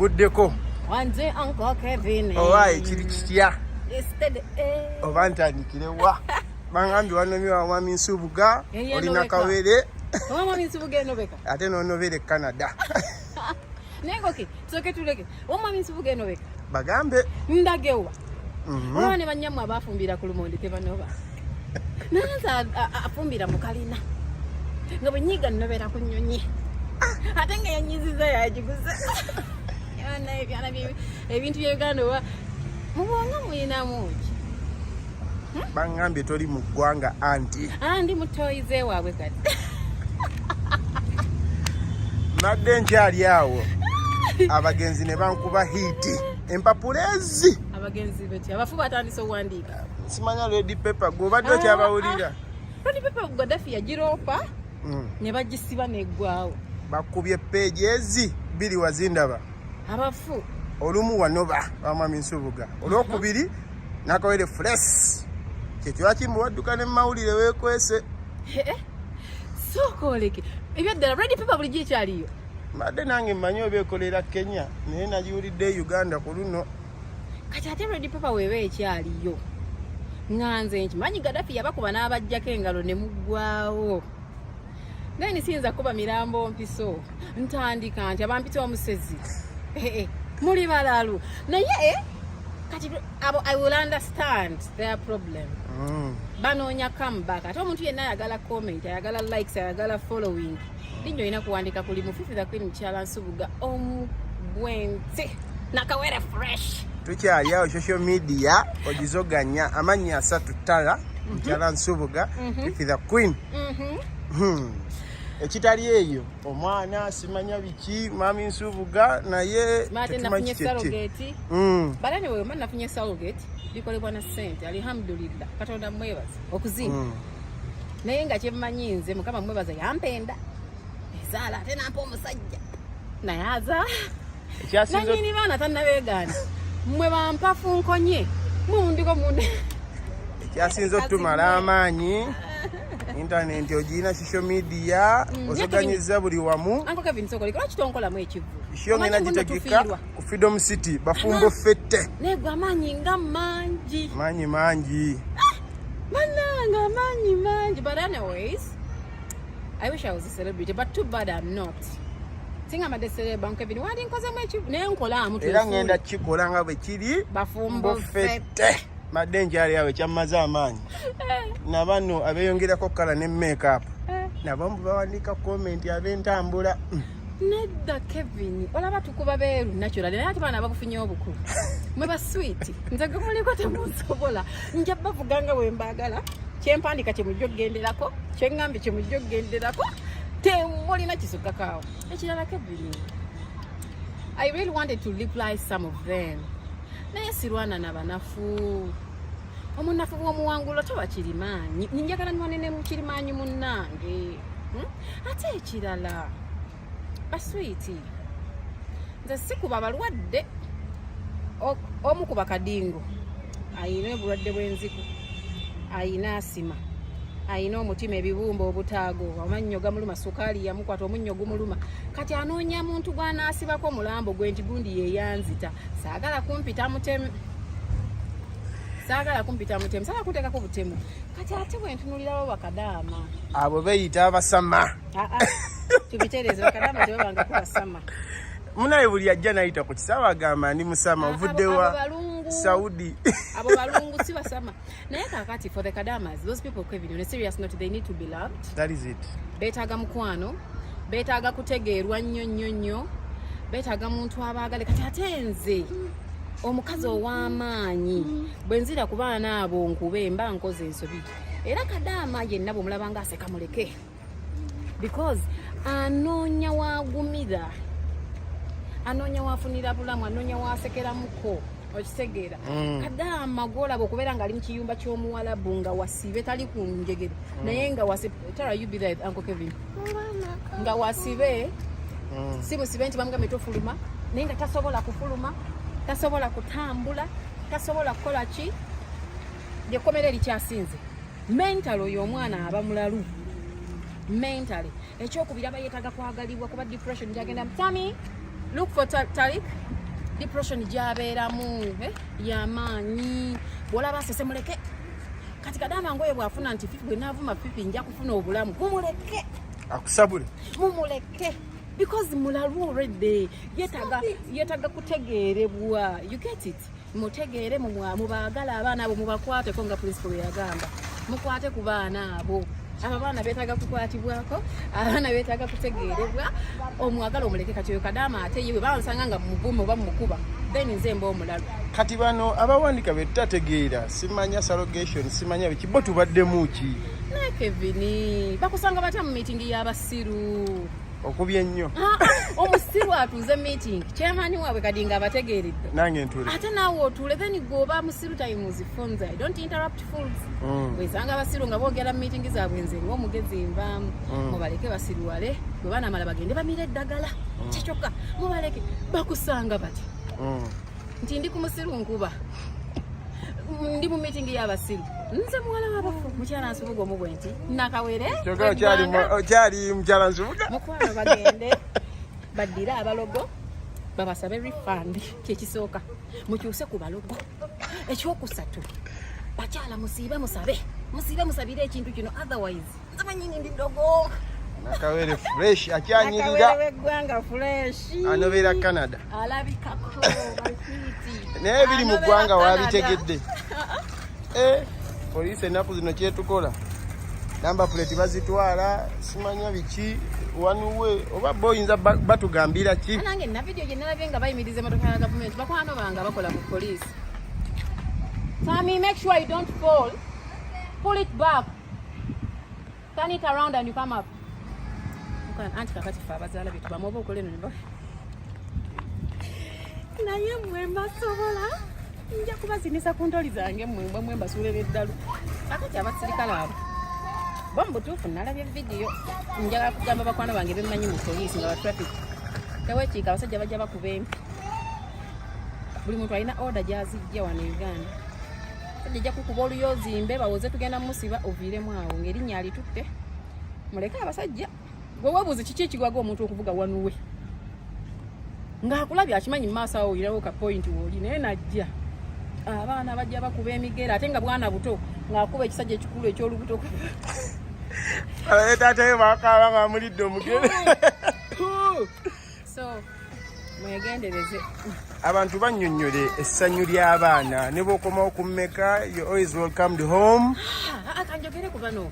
Nkuguddeko. Wanze Uncle Kevin. Owaaye kiri kitya? Instead, eh. Oba ntandikire wa? Bangambye wanomye wa Mwami Nsubuga, Yeye olina nobeka. kawere Oba Mwami Nsubuga enobeka. Ate n'onobera e Canada. Naye ngoki, tusooke tuleke. Oba Mwami Nsubuga enobeka. Bagambe. Ndagewa. Olaba ne bannyammwe abaafumbira ku lumonde tebanoba. Nanze afumbira mu kalina. Nga bwe nyiga nnobera ku nnyonyi. Ate nga yanyiziza yagiguze. Abaana ebyana ebintu bya Uganda oba mu bwongo muyinamu ki? Bangambye toli mu ggwanga anti. Ah, ndi mutoyize waabwe kati. Mbadde nkyali awo abagenzi ne bankuba hiiti empapula ezi. Abagenzi beti abafu batandise okuwandiika. Simanya red paper gwe obadde okyabawulira. Red paper Gaddafi yagiroopa ne bagisiba neggwawo. Bakubye peegi ezi bbiri wazindaba. Abafu. Olumu wanoba Mwami Nsubuga, olwokubiri nakawere fresh. Kyekyo lwaki mbu wadduka ne mawulire weekwese. Sooka oleke ebyaddala red paper bulijjo ekyaliyo. Mbadde nange mmanyi oba ekolera Kenya, naye nagiwulidde e Uganda ku luno. Kati ate red paper weeba ekyaliyo nga nze nkimanyi Gaddafi yabakuba n'abajjako engalo ne muggwawo. Naye nisiyinza kuba mirambo mpiso ntandika nti abampita omusezi. Muli balalu naye kati abo I will understand their problem. Banoonya comeback. Ate omuntu yenna ayagala comment, ayagala likes, ayagala following, linnya olina kuwandika kuli mu Fifi the Queen Mukyala Nsubuga omubwente nakawere fresh. Tukyali awo social media ogizoganya amannya asatu ttala Mukyala Nsubuga, Fifi the Queen. Ekitali eyo omwana simanya biki Mwami Nsubuga naye Ate tetumanyi nafunye kyeki. surrogate. But anyway, mba nafunye surrogate bikolebwa na ssente, alhamdulillah, Katonda mwebaza okuzimba. Naye nga kyemmanyi nze Mukama mwebaza yampenda ezaala ate nampa omusajja naye azaala. Ekyasinze Nanyini baana tannabeegaana, mmwe bampafu nkonye mundiko munde. Ekyasinze otumala amaanyi, intaneti ogirina, social media ozoganyiza buli wamu. Uncle Kevin, sokoleka, lwaki tonkolamu ekivvu? Show ngenda Omanyi muno gitegeka tufiirwa. Ku Freedom City, bafumbo fette. Naye gwe amaanyi nga mangi. Maanyi mangi. Mananga amaanyi mangi. But anyways, I wish I was a celebrity, but too bad I'm not. Singa mbadde celeb, Uncle Kevin, wandi nkozemu ekivu naye nkolaamu. Era ngenda kikola nga bwe kiri. Bafumbo fette. Mbadde nkyali awo, ekyammaze amaanyi nabano abeeyongerako kala ne makeup nabo mbu bawandiika comment ab'entambula. Nedda Kevin, olaba tukuba beeru natural, naye ate baana babufunye obukulu. Mwe baswiti, nze gwe muliko temunsobola. Nja bavuga nga bwe mbaagala. Kyempandika kyemujja okugenderako, kyeŋŋambye kyemujja okugenderako, temulina kisukkako awo. Ekirala Kevin, I really wanted to reply some of them, naye sirwana na banafu. Omunafu bw'omuwangulo toba kirimaanyi. Njagala nwane ne mukirimaanyi munnange. Ate ekirala baswiti, nze sikuba balwadde. Omu ku bakadingo ayina obulwadde bw'enziku, ayina asima, ayina omutima, ebibumba, obutaago, amannyo gamuluma, sukaali yamukwata, omunnyo gumuluma. Kati anoonya muntu gw'anaasibako omulambo gwe nti gundi yeyanzita. Saagala kumpita mutemu, saagala kumpita mutemu, saagala kunteekako butemu. Kati ate bwe ntunulirawo bakadaama Abo beeyita abasama. Ah, ah, tubitereeze, bakadaama tebabangako basama. Munaye buli ajja nayita ku kisaawe agamba ndi musama. Ah, ovudde abo wa? Balungu. Saudi. Abo balungu, si basama. Naye kakati for the kadamas, those people, Kevin, on a serious note, they need to be loved. That is it. Beetaaga mukwano, beetaaga kutegeerwa nnyo nnyo nnyo, beetaaga muntu abaagale. Kati ate nze omukazi ow'amaanyi bwe nzira ku baana abo nkube mba nkoze ensobi. Era kadaama yenna bw'omulaba nga aseka muleke, because anoonya waagumira, anoonya waafunira bulamu, anoonya waasekeramuko, okitegeera? Kadaama gwolaba okubeera ng'ali mu kiyumba ky'omuwalabu nga wasibe, tali ku njegere, naye nga wasibe. Tara, you be there with Uncle Kevin. Nga wasibe, si musibe nti bamugambe tofuluma, naye nga tasobola kufuluma, tasobola kutambula, tasobola kukola ki. Lyekkomera erikyasinze mental. Oyo omwana aba mulalu mentally. Ekyokubiri, aba yeetaaga kwagalibwa kuba depression gyagenda. Tami, Look for Tariq. Depression gyabeeramu, yamaanyi. Bwolaba asese muleke. Kati kadama ngoye bwafuna nti Fifi bwe naavuma Fifi nja kufuna obulamu, mumuleke. Akusabule. Mumuleke because mulalu already, yetaga kutegeerebwa. You get it? Mutegeere, mubaagala abaana abo, mubakwateko nga principal yagamba, mukwate ku baana abo. Abo abaana beetaaga kukwatibwako, abaana beetaaga kutegeerebwa. Omwagala omuleke. Kati oyo kadaama ate ye bwe bansanga nga muvume oba mumukuba, then nze mba omulalu. Kati bano abawandika be tutategeera, simanya surrogation, simanya biki, bo tubaddemu ki? Naye Kevin, bakusanga batya mu meeting y'abasiru? Okubye ennyo. Ah, ah, omusiru atuuze meeting, chairman waabwe kadi nga abategeeredde. Nange ntuule. Ate naawe otuule, then gwe oba musiru times funza. I don't interrupt fools. Bwesanga abasiru nga boogera mu meeting zaabwe, nze ng'omugezi nvaamu. Mubaleke basiruwale, bwe banamala bagende bamire eddagala. Kyekyokka, mubaleke. Bakusanga bati nti ndi ku musiru nkuba, ndi mu meeting y'abasiru, nze muwala w'abafu, mukyala Nsubuga omu bwe nti nakawere. Kyokka okyali mukyala Nsubuga. Mukwano, bagende baddire abalogo babasabe refund, kyekisooka. Mukyuse ku balogo. Ekyokusatu, bakyala musiibe musabe, musiibe musabire ekintu kino, otherwise nze manyini ndi ddogo. Nakawere fresh akyanyirira. Nakawere w'eggwanga fresh. Anobeera Canada. Alabikako baswiti. Naye ebiri mu ggwanga Anobeera wabitegedde. Eh, poliisi ennaku zino kyetukola, number plate bazitwala, simanya biki, wanuwe oba bo oyinza batugambira ki? Nange na video gye nalabye nga bayimiriza emotoka ya gavumenti, bakwano bange abakola mu poliisi. Tammy, make sure you don't fall. Pull it back, turn it around and you come up. Mukwano, anti kakati ffe abazaala byetubamu oba okola eno ne naye mmwe mbasobola, nja kubazinisa ku ntoli zange mmwe mbwe mwe mbasuulera eddalu. Kakati abasirikale abo bo mu butuufu nalabye vidiyo. Njagala kugamba bakwano bange bemmanyi mu poliisi nga ba traffic, tewekiika, abasajja bajja bakuba empi. Buli muntu alina order gyazijja wano e Uganda. Sajja ajja kukuba oluyozimbe bawoze tugenda musiba, oviiremu awo ng'erinnya alitutte. Muleke abasajja. Gwe weebuuze kiki ekigwaga omuntu okuvuga wanuwe ng'akulabye, akimanyi mu maaso awo oyirawo ka point wooli, naye najja abaana bajja bakuba emigere, ate nga bwana buto ng'akuba ekisajja ekikulu eky'olubuto. Alaye taata we bakaaba nga bamulidde omugere. So mwegendereze. Abantu bannyonnyole essanyu ly'abaana ne bw'okomawo ku mmeka, you always welcomed home. Ah, ah, kanjogere ku bano.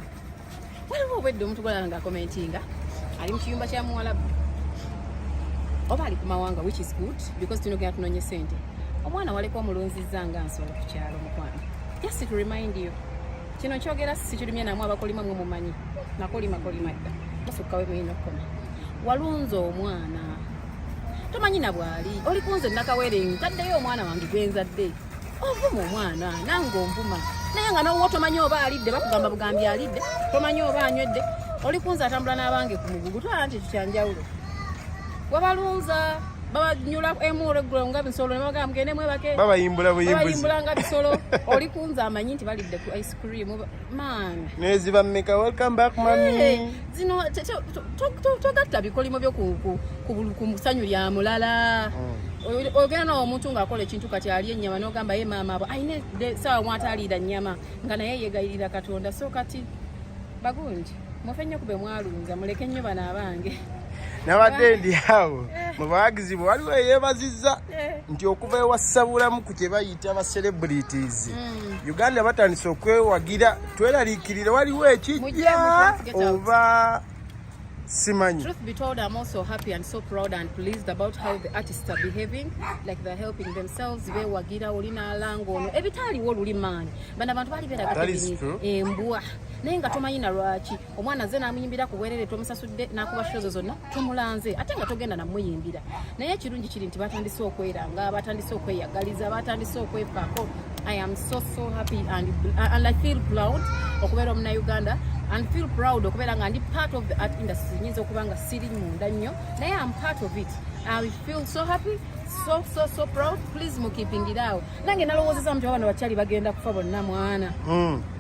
Waliwo obwedde omuntu gwalaba nga commentinga ali mu kiyumba kya muwalabu oba ali ku mawanga, which is good because tunogera tunonye sente. Omwana waleka omulunzizza nga nsolo ku kyalo. Mukwano, just to remind you, kino kyogera sikirumye namwe abakolima, mwe mumanyi nakolima kolima dda, musukka we mulina okukoma. Walunze omwana, tomanyi na bwali oli kunze nakawere, ntaddeyo omwana wange gwenzadde. Ovuma omwana nange onvuma, naye nga nowo tomanyi oba alidde, bakugamba bugambi alidde, tomanyi oba anywedde. Oli kunze atambula n'abange ku mugugu, twala nti kyanjawulo. Wabalunza, babanyula emu olweggulo nga bisolo, ne bagamba mugende mwebake. Babayimbula buyimbuzi. Babayimbula nga bisolo. Oli kunze amanyi nti balidde ku ice cream, man. Neziba mmeka, welcome back mami. Hey, zino togatta bikolimo byo ku musanyu lya mulala. Ogenda nawo omuntu ng'akola ekintu, kati ali ennyama n'ogamba ye maama abo ayina saawa mwataliira nnyama nga naye yeegayirira Katonda. So kati bagungi mufe nnyo kube mwalunza, muleke nnyo bano abange. Nabadde ndi awo mu bawagizi bwe, waliwo eyeebazizza nti okuva ewa Sabulamu ku kye bayita ba celebrities Uganda batandise okwewagira, tweraliikirire waliwo ekijja. Mujje, mujje, get out. Oba simanyi. Truth be told, I'm also happy and so proud and pleased about how the artists are behaving, like they're helping themselves. Bewagira oli n'alanga ono ebitaaliwo luli maanyi. Bano abantu baali beeraga That is Kevin true. embwa, naye nga tomanyi na lwaki omwana ze n'amuyimbira ku bwerere, tomusasudde, n'akuba shozo zonna tomulanze, ate nga togenda namuyimbira. Naye ekirungi kiri nti batandise okweranga, batandise okweyagaliza, batandise okwefaako. I am so so happy and I feel proud okubeera omunauganda and feel proud okubeera nga ndi part of the art industry. Nyinza okuba nga siri munda nnyo, naye am part of it. I feel so happy, so so so proud. Please mukipingiraawo. Nange nalowoozesa nti bano bakyali bagenda kufa bonna mwana,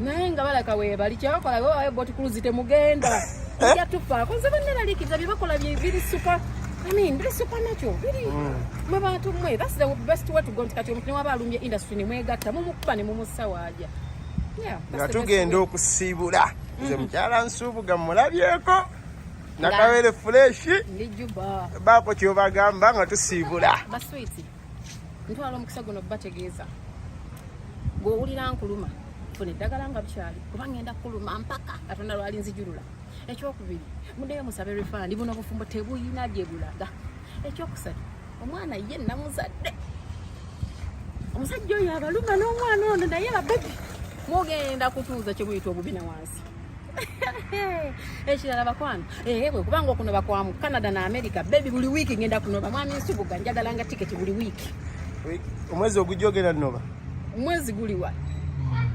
naye nga balaka weebali kyebakola webawe boat cruise, temugenda ojja tufaako. Nze banneraliikiriza bye bakola bye biri super. I mean, biri supernatural biri mwe bantu mwe, that's the best way to go, nti kati omuntu newaba alumbye industry ne mwegatta, mumukuba ne mumussa waaja. Yeah, that's Nga the best tugenda way. okusiibula, nze mukyala Nsubuga mulabyeko nakawere fresh. Ndi Juba. Baako kyobagamba nga tusiibula. Baswiti, ntwala omukisa guno bategeeza, gweowulira nkuluma, funa eddagala nga bukyali, kuba ngenda kuluma mpaka Katonda lwali nzijulula. Ekyokubiri, muddeyo musabe refund, buno obufumbo tebuyina gye bulaga. Ekyokusatu, omwana ye namuzadde, omusajja oyo abaluma n'omwana ono, naye babebi mugenda kutuuza kyemuyita obubina wansi. Ekirala bakwano, bwe kubanga okunoba kwa mu Canada na America, baby, buli wiiki ngenda kunoba. Mwami Nsubuga, njagala nga tiketi buli wiiki. Omwezi ogujja ogenda noba? Omwezi guliwa?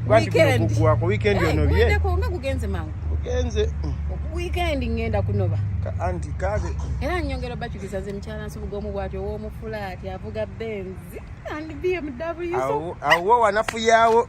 Weekend. Gugwako weekend. Onobye? Guweddeko nga gugenze mangu. Ugenze. Weekend ngenda kunoba. Anti kabe. Era nyongera obakyukiza, nze mukyala Nsubuga omu bwati ow'omufulaati avuga Benz and BMW, so Awo wanafuyawo.